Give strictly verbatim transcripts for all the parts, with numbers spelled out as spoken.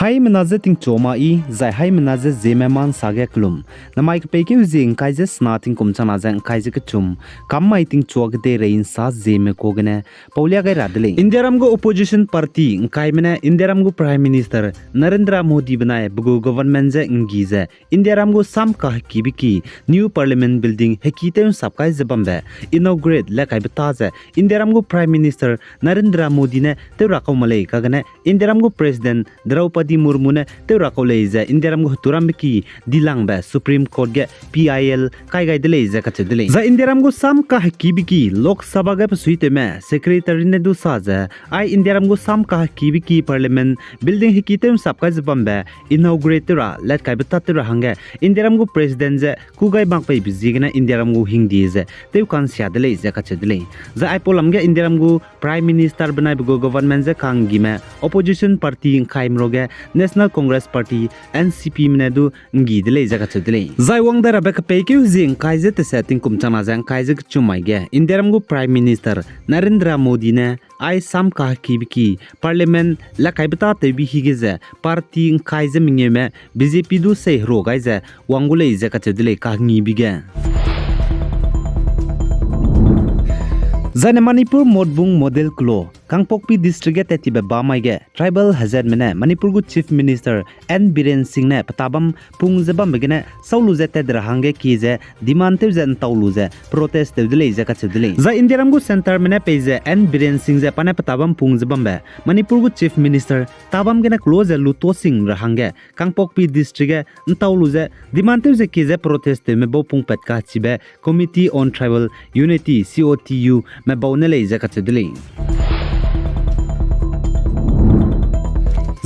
Haimena je tingchua ma i, zai haimena je Zeme ma nsa ge kelum. Namai kepeikeu zie ngkai ze sena tingkum changna ze ngkai ze kechum. Kam mai tingchua kedeirei nsa Zeme kua gene paulia gai ra de lei. Indiaram gu opposition party ngkaime ne Indiaram gu Prime Minister Narendra Modi benai pe gu government je nggi ze Indiaram gu sam kahekibe ki new parliament building heki tew nsap kai ze bambe inaugurate le kaibe ta ze Indiaram gu Prime Minister Narendra Modi ne tew ra kau ma lei kagene Indiaram gu President Draupadi Murmu ne tew ra kau lei ze Indiaram gu heturambe ki dilangbe Supreme Court ge P I L kai gai de lei ze kacheu de lei. Zai Indiaram gu sam kahekibe ki Lok Sabha ge pesuitewme Secretary ne du sa ze, ai Indiaram gu sam kahekibe ki Parliament building heki tew nsap kai ze bambe inaugurate tew ra let kaibe tat tew ra hangge Indiaram gu President ze ku gai mak peibe ziegene Indiaram gu hingdie ze tew ka'nsia de lei ze kacheu de lei. Zai aipau lam ge Indiaram gu Prime Minister benai pe gu government je kanggime opposition party ngkaime ruage National Congress Party, N C P me ne du nggi de lei ze kacheu de lei. Zai wang dai rabe kepeikeu zie ngkai ze tese tingkum changna ze ngkai ze kechum mai ge Indiaram gu Prime Minister Narendra Modi ne ai sam kahekibe ki Parliament le kaibe ta tewbi hige ze party ngkai ze mengeume B J P du sei herua gai ze wang gu lei ze kacheu de lei kahengibe ge. Zaine Manipur Motbung Model Kelo, Kangpokpi District ge tat tibe bamai ge tribal hezatme ne Manipur gu Chief Minister N Biren Singh ne petabam pung ze bambe gene sau lu ze tat de ra hangge kie ze demand tew ze ntau lu ze protest tew de lei ze kacheu de lei. Zai Indiaram gu centre me ne peize N Biren Singh ze pa ne petabam pung ze bambe Manipur gu Chief Minister tabam gene kelo ze lu to sing ra hangge Kangpokpi District ge ntau lu ze demand tew ze kie ze protest tewme bau pungpat kachibe Committee on Tribal Unity, C O T U, me bau ne lei ze kacheu de lei.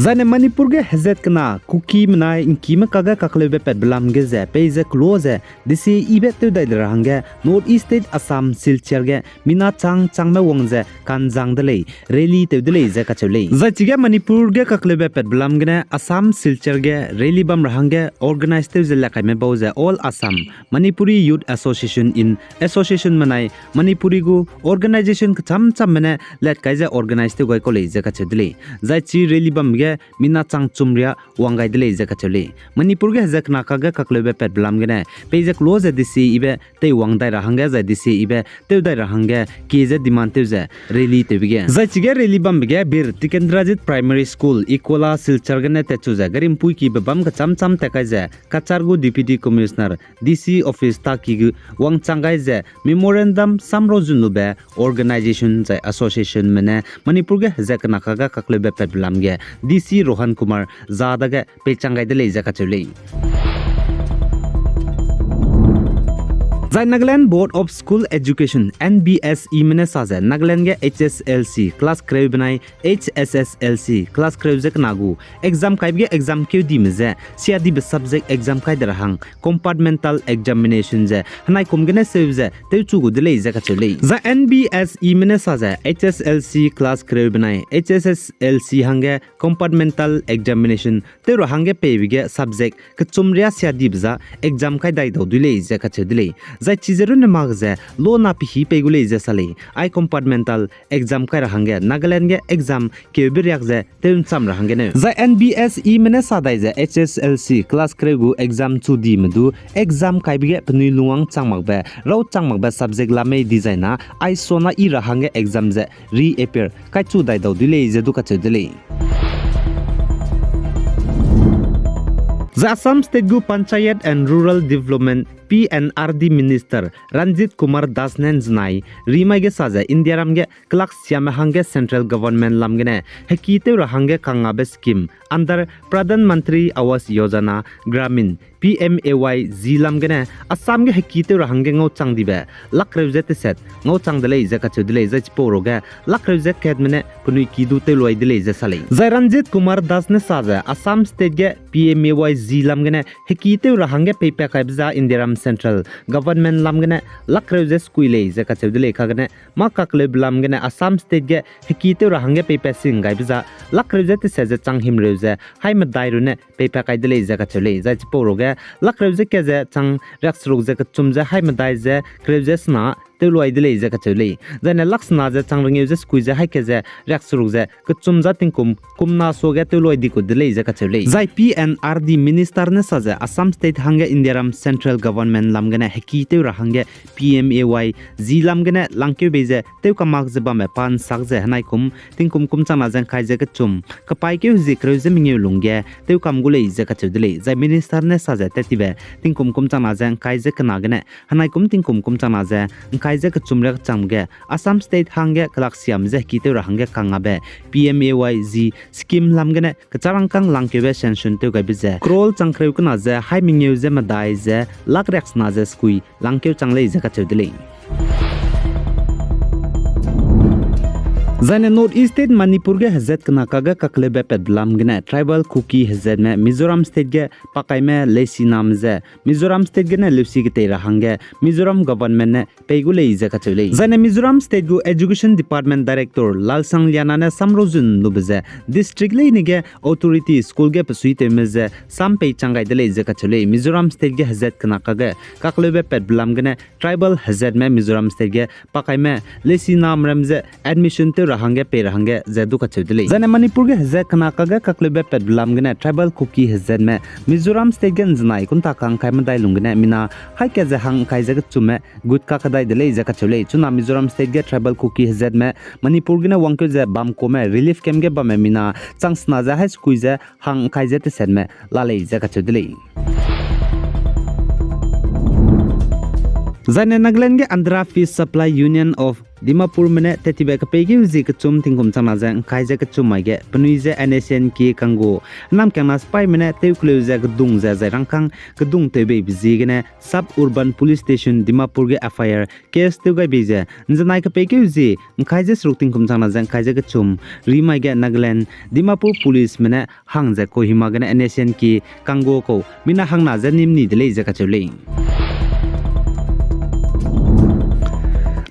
Zaine Manipur ge hezat kena Kuki menai ngkime kage kakleube patbe lam ge ze peize kelo ze D C E be tew dai de ra hangge North East State Assam Silchar ge mina chang changme wang ze kanzang de lei, rally tew de lei ze kacheu lei. Zai chige Manipur ge kakleube patbe lam gene Assam Silchar ge rally bam ra hangge organize tew ze lakaime bau ze All Assam, Manipuri Youth Association in association menai Manipuri gu organization kecham chamme ne let kai ze organize tew gai kau lei ze kacheu de lei. Zai chi rally bam ge mina chang chum ria wang gai de lei ze kacheu lei. Manipur ge hezat kena kage kakleube patbe lam gene peize kelo ze D C E be teiwang dai ra hangge zai D C E be tew dai ra hangge kie ze demand tew ze rally tewbe ge. Zai chige rally bambe ge Bir Tikendrajit Primary School, Ikola, Silchar gene tatchu ze garimpui kibe bam kecham cham tat kai ze Cachar gu Deputy Commissioner, D C office ta ki gu wangchang gai ze memorandum samrau zun lube organization zai association me ne Manipur ge hezat kena kage kakleube patbe lam ge D C Rohan Kumar Jha dage peichang gai de lei ze kacheu lei. Zai Nagaland Board of School Education, N B S E me ne sa ze Nagaland ge H S L C class kereu benai H S S L C class kereu ze kena gu exam kaibe ge exam keudime ze siadibe subject exam kai de ra hang compartmental examination ze henai kum gene seu ze tewchu gu de lei ze kacheu lei. Zai N B S E me ne sa ze H S L C class kereu benai H S S L C hangge compartmental examination tew ra hangge peibe ge subject kechum ria siadibe za exam kai dai dau dui lei ze kacheu de lei. Zai chize runne mak ze lo na pehî pei gu lei ze sa lei. Ai compartmental exam kai ra hangge Nagaland ge exam keube riak ze tew ncham ra hangge neu. Zai N B S E me ne sa dai ze H S L C class kereu gu exam chu dime du exam kaibe ge penui lungwang chang makbe, rau chang makbe subject lamei dizai na, ai sona i ra hangge exam ze reappear kaichu dai dau dui lei ze du kacheu de lei. Zai Assam State gu Panchayat and Rural Development, P and R D Minister Ranjit Kumar Das ne nzenai rimai ge sa ze Indiaram ge kelaksiame hangge Central Government lam gene heki tew ra hangge kangabe scheme under Pradhan Mantri Awas Yojana Gramin, P M A Y G lam gene Assam ge heki tew ra hangge ngauchang dibe lakreu ze teset ngauchang de lei ze kacheu de lei. Zai chipau ruage lakreu ze katme ne penui ki du tew luai de lei ze sa lei. Zai Ranjit Kumar Das ne sa ze Assam State ge P M A Y G lam gene heki tew ra hangge peipat kaibe za Indiaram Central Government lam gene lakreu ze sekui lei ze kacheu de lei. Kagene mâ kakleube lam gene Assam State ge heki tew ra hangge peipat sing gaibe za lakreu ze teset ze chang himreu ze haî medai runne peipat kai de lei ze kacheu lei. Zai chipau ruage lakreu ze kat ze chang riakseruk ze kechum ze haî medai ze kereu ze sena tewluai de lei ze kacheu lei. Zaine laksena ze chang rengeu ze sekui ze haika ze riakseruk ze kechum za tingkum kumna suage tewluai di kut de lei ze kacheu lei. Zai P and R D Minister ne sa ze Assam State hangge Indiaram Central Government lam gene heki tew ra hangge P M A Y G lam gene langkeu bei ze tewkamak ze bamme pa nsak ze henaikum tingkum kumchangna ze ngkai ze kechum, kapaîkeu hezie kereu ze mengeu lungge tewkam gu lei ze kacheu de lei. Zai Minister ne sa ze tat tibe tingkum kumchangna ze ngkai ze kena gene henaikum tingkum kumchangna ze ngkai ze kechum riak chang ge Assam State hangge kelaksiam ze heki tew ra hangge kangabe P M A Y G scheme lam gene kecharangkâng langkeube sanction tew gaibe ze crore changkereu kena ze hai mengeu ze medai ze lakh riaksena ze sekui langkeu chang lei ze kacheu de lei. Zaine North East State Manipur ge hezat kena kage kakleube patbe lam gene tribal Kuki hezatme Mizoram State ge pakaime leisiname ze Mizoram State gene leusi ketei ra hangge Mizoram government ne pei gu lei ze kacheu lei. Zaine Mizoram State gu Education Department Director Lalsang Liana ne samrozun lube ze district leine ge authority school ge pesuitewme ze sam pei chang gai de lei ze kacheu lei. Mizoram State ge hezat kena kage kakleube patbe lam gene tribal hezatme Mizoram State ge pakaime leisiname ram ze admission tew ra hangge pei ra hangge ze du kacheu de lei. Zaine Manipur ge hezat kena kage kakleube patbe lam gene tribal Kuki hezatme Mizoram State ge nzenai kunta kangkai medai lung gene mina haika ze hang ngkai ze kechumme gut kakedai de lei ze kacheu lei. Chuna Mizoram State ge tribal Kuki hezatme Manipur gene wangkeu ze bam kume relief camp ge bamme mina changsena ze hai sekui ze hang ngkai ze tesetme la lei ze kacheu de lei. Zaine Nagaland ge Andhra Fish Supply Union of Dimapurme ne tat tibe kepeikeu zie kechum tingkum changna ze ngkai ze kechum mai ge penui ze N S C N K Kango namkiangna sipaime ne tewkeleu ze kedung ze zai rangkâng kedung tewbeibe ziegene Sub Urban Police Station Dimapur ge F I R case tew gai bei ze nzenai kepeikeu zie ngkai ze seruk tingkum changna ze ngkai ze kechum rimai ge Nagaland Dimapur Policeme ne hang ze Kohima gene N S C N K Kango kau mina hangna ze nim ni de lei ze kacheu lei.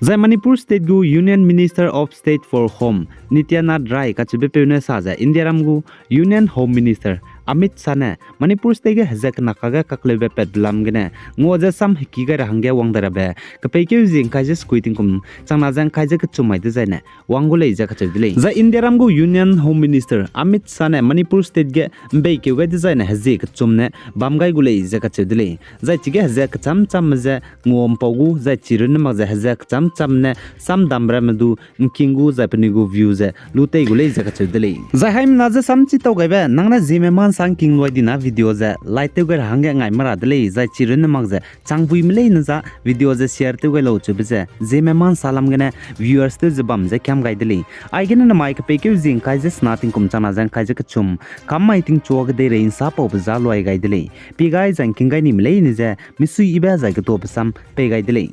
Zai Manipur State gu Union Minister of State for Home Nityanand Rai kacheubepeu ne sa ze Indiaram gu Union Home Minister Amit Shah ne Manipur State ge hezat kena kage kakleube patbe lam gene ngua ze sam heki gai ra hangge wang dai rabe kepeikeu zie ngkai ze sekui tingkum changna ze ngkai ze kechum mai dezaine wang gu lei ze kacheu de lei. Zai Indiaram gu Union Home Minister Amit Shah ne Manipur State ge mbeikeu gai dezaine hezie kechum ne bam gai gu lei ze kacheu de lei. Zai chige hezat kecham chamme ze nguampau gu zai chirunne mak ze hezat kecham chamme ne samdambe ramme du ngking gu zai penui gu view ze lu tei gu lei ze kacheu de lei. Zai haimena ze sam chi tau gaibe nang ne Zeme Mansa ngking luai dina video ze like tew gai ra hangge ngai mara de lei, zai chirunne mak ze changbuime leine za video ze share tew gai lau cheube ze Zeme Mansa lam gene viewers tew ze bam ze kiam gai de lei. Aigene namai kepeikeu zie ngkai ze sena tingkum changna ze ngkai ze kechum kam mai tingchua kedeirei nsa paube za luai gai de lei. Pie gai zai ngking gai nime leine ze misui ibe zai ketuabe sam pei gai de lei.